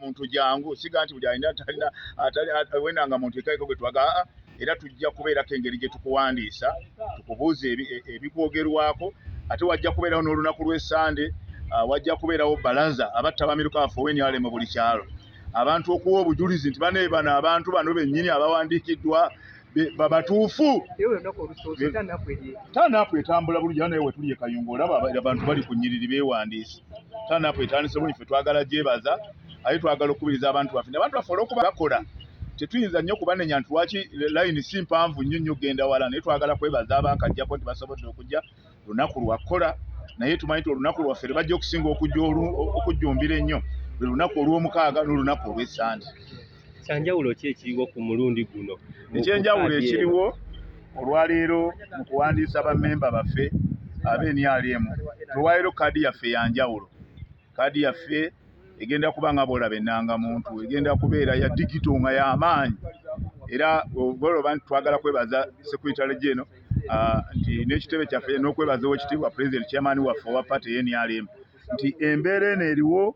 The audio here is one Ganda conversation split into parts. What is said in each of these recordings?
Muntu jangu, siga nti buli alina talina atali wenda nga muntu ekaiko gwe twaga aa, era tujja kubeerako engeri gye tukuwandiisa, tukubuuze ebikwogerwako. Ate wajja kubeerawo n'olunaku lw'Essande, wajja kubeerawo balaza abatta bamiruka baffe ow'NRM mu buli kyalo, abantu okuwa obujulizi nti bane bano abantu bano bennyini abawandiikiddwa batuufu. Turn-up etambula bulungi, era naye wetuli e Kayunga olaba abantu bali ku nnyiriri beewandiisa. Turn-up etandise bulungi, ffe twagala gyebaza, ate twagala okukubiriza abantu baffe. Abantu baffe olw'okuba bakola, tetuyinza nnyo kubanenya nti lwaki layini si mpanvu nnyo nnyo kugenda wala, naye twagala kwebaza abaakajjako nti basobodde okujja. Lunaku lwakukola, naye tumanyi nti olunaku lwaffe lwe bajja okusinga okujjumbira ennyo lwe lunaku olw'omukaaga n'olunaku olw'Essande. Kyanjawulo ki ekiriwo ku mulundi guno? Ekyenjawulo ekiriwo olwaleero mu kuwandiisa bammemba baffe ab'NRM, olwaleero kaadi yaffe ya njawulo. Kaadi yaffe egenda kuba nga bw'olaba ennangamuntu, egenda kubeera ya digital nga y'amaanyi. Era bw'olaba nti twagala kwebaza Secretary General nti n'ekitebe kyaffe, n'okwebaza Oweekitiibwa President, chairman waffe owa party NRM, nti embeera eno eriwo,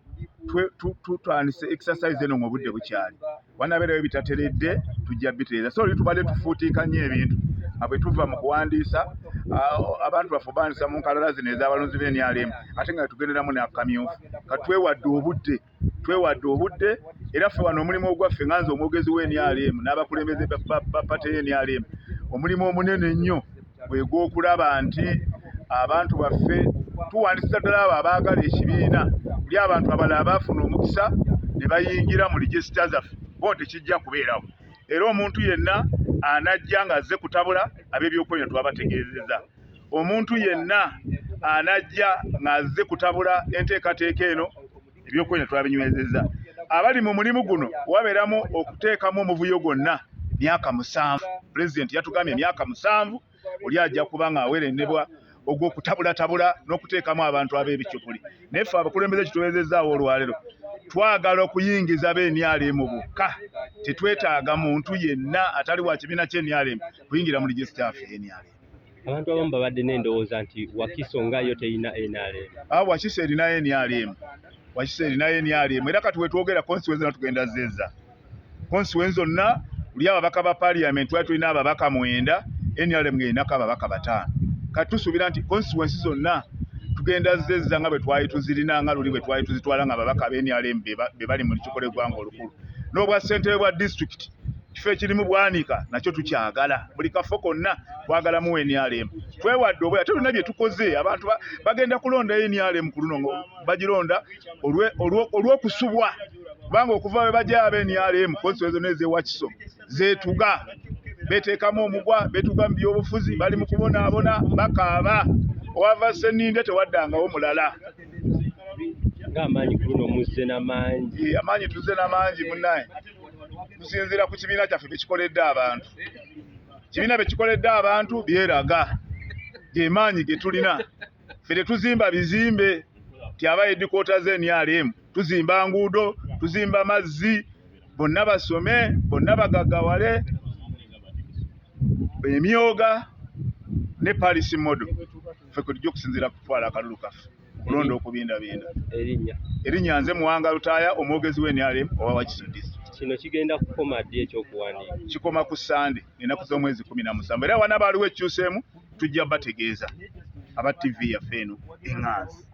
tutandise exercise eno ng'obudde bukyali. Wanabeerawo ebitateredde, tujja bitereeza. So oli tubadde tufuutiika nnyo ebintu nga bwe tuva mu kuwandiisa abantu baffe, obawandiisa mu nkalala zino ez'abalonzi b'NRM, ate nga tugenderamu n'akamyufu. Katwewadde obudde, twewadde obudde, era ffe wano omulimu ogwaffe nga nze omwogezi w'NRM n'abakulembeze ba party y'NRM, omulimu omunene ennyo gwe gw'okulaba nti abantu baffe tuwandiisiza ddala abo abaagala ekibiina. Buli abantu abalala abaafuna omukisa ne bayingira mu register zaffe, bo tekijja kubeerawo. Era omuntu yenna anajja ng'azze kutabula ab'ebyokwerinda, twabategeezezza, omuntu yenna anajja ng'azze kutabula enteekateeka eno, ebyokwerinda twabinywezezza. Abali mu mulimu guno, wabeeramu okuteekamu omuvuyo gwonna, myaka 7. Pulezidenti yatugambye emyaka 7 oli ajja kuba ng'awerenebwa ogw'okutabulatabula n'okuteekamu abantu ab'ebicupuli. Naye ffe abakulembeze kituweezezzaawo olwaleero, twagala okuyingiza b'NRM bokka. Tetwetaaga muntu yenna atali wa kibiina ky'NRM kuyingira mu register yaffe NRM. Abantu abamu babadde n'endowooza nti Wakiso nga yo terina NRM. Ah, Wakiso erina NRM, Wakiso erina NRM. Era kati wetwogera, constituency zonna tugenda zezza, constituency zonna. Luli ababaka ba parliament twali tulina ababaka 9, NRM ng'erinako ababaka 5. Kati tusuubira nti constituency zonna tugenda zezza nga bwe twali tuzirina, nga luli bwe twali tuzitwala nga ababaka ba NRM be bali mu lukiiko lw'eggwanga olukulu. N'obwa ssentebe bwa disitulikiti, kifo ekirimu Bwanika nakyo tukyagala. Buli kafo konna twagalamu NRM. Twewadde obwe, ate byonna bye tukoze, abantu bagenda kulonda NRM ku luno, bagironda olw'okusubwa, kubanga okuva bwe bajja aba NRM, constituency zonna ez'ewakiso zeetuga, beteekamu omugwa, beetuga mu byobufuzi, bali mu kubonaabona, bakaaba. Owava Sseninde tewaddangawo mulala. Ng'amaanyi ku luno muzze n'amangi. Amaanyi tuzze n'amangi, munnaye. Tusinziira ku kibiina kyaffe bekikoledde abantu. Kibiina bekikoledde abantu byeraga, ge maanyi ge tulina. Ffe tetuzimba bizimbe ti aba headquarters NRM, tuzimba nguudo, tuzimba mazzi, bonna basome, bonna bagaggawale, emyoga ne Paris model. Ffe kwe tujja okusinziira kutwala akalulu kaffe, kulonda okubindabinda. Erinnya? Erinnya nze Muwanga Lutaaya, omwogezi w'NRM owa Wakiso District. Kino kigenda kukoma ddi ekyokuwandiika? Kikoma ku Sande, ennaku z'omwezi 17. Era wana baaliwo ekyuseemu, tujja bategeeza aba TV yaffe eno eŋŋanzi.